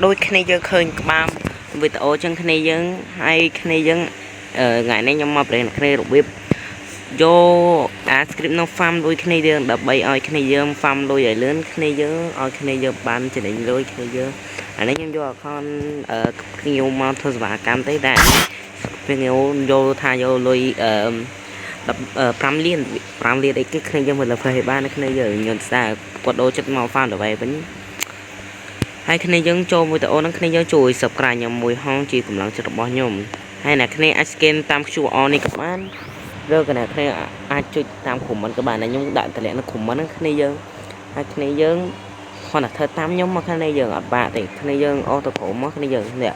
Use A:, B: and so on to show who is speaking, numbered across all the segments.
A: ដូចគ្នាយើងឃើញក្បាលវីដេអូចឹងគ្នាយើងហើយគ្នាយើងអឺថ្ងៃនេះខ្ញុំមកបរៀនគ្នារបៀបយកអា script នៅ farm លុយគ្នាយើងដើម្បីឲ្យគ្នាយើង farm លុយឲ្យលឿនគ្នាយើងឲ្យគ្នាយើងបានចំណេញលុយគ្នាយើងអានេះខ្ញុំយក account អឺខ្ញុំមកធ្វើសេវាកម្មទេតែខ្ញុំយល់ថាយកលុយអឺ15លាន5លានអីគេគ្នាយើងមើលលើ Face បានគ្នាយើងញ៉ុនស្ដាគាត់ដូរចិត្តមក farm ទៅវិញហើយគ្នាយើងចូលវីដេអូហ្នឹងគ្នាយើងជួយ Subscribe ខ្ញុំមួយហងជាកម្លាំងចិត្តរបស់ខ្ញុំហើយអ្នកគ្នាអាច scan តាម QR នេះក៏បានឬក៏អ្នកគ្នាអាចចុចតាម comment ក៏បានដែរខ្ញុំដាក់តម្លាក់នៅ comment ហ្នឹងគ្នាយើងហើយគ្នាយើងគ្រាន់តែធ្វើតាមខ្ញុំមកគ្នាយើងអត់បាក់ទេគ្នាយើងអូសទៅក្រោមមកគ្នាយើងនេះ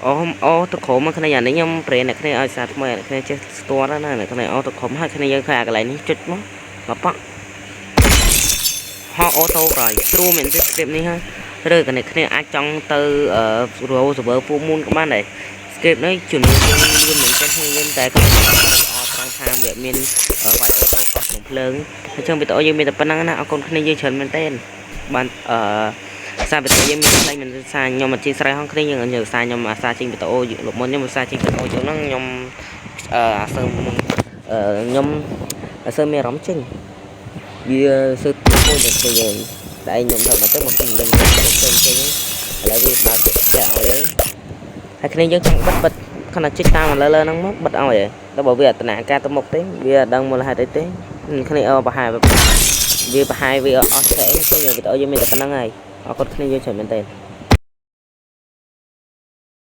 A: អូអូទៅក្រោមមកគ្នាអានេះខ្ញុំប្រេនអ្នកគ្នាឲ្យសារថ្មីអ្នកគ្នាចេះស្ទាត់ណាអ្នកគ្នាអូទៅក្រោមហើយគ្នាយើងឃើញអាកន្លែងនេះចុចមកមកប៉ក់ហោ auto ប្រយស្រួលមែនទេ script នេះហើយឬក៏អ្នកគ្នាអាចចង់ទៅរោ server full moon ក៏បានដែរ script នេះជំនួយយើងលឿនមែនទែនគ្នាយើងតែក៏អត់ត្រង់ថាវាមានវាយ auto កោះក្នុងភ្លើងអញ្ចឹងវីដេអូយើងមានតែប៉ុណ្្នឹងណាអរគុណគ្នាយើងច្រើនមែនទែនបានអឺសារវីដេអូយើងមានខ្លីមិនសារខ្ញុំអធិស្ឋានហងគ្នាយើងយើងសារខ្ញុំអាសាចេញវីដេអូលោកមុនខ្ញុំអាសាចេញវីដេអូយើងហ្នឹងខ្ញុំអឺអាសើអឺខ្ញុំអាសើមានអារម្មណ៍ចេញវាសើមួយទៅគ្នាយើងតែខ្ញុំធ្វើមកទៅមកខ្ញុំដឹងចេញចេញឥឡូវវាបើកចាក់ឲ្យហើយគ្នាយើងចង់បិទបិទខណៈចុចតាមលើលើហ្នឹងមកបិទឲ្យហើយដល់បើវាអត់តនាការទៅមុខទេវាអត់ដឹងមូលហេតុអីទេគ្នាអប្រហែលវាប្រហែលវាអស់ឆែកគ្នាវីដេអូយើងមានតែប៉ុណ្្នឹងហើយអរគុណគ្នាយើងច្រើនមែនទែន។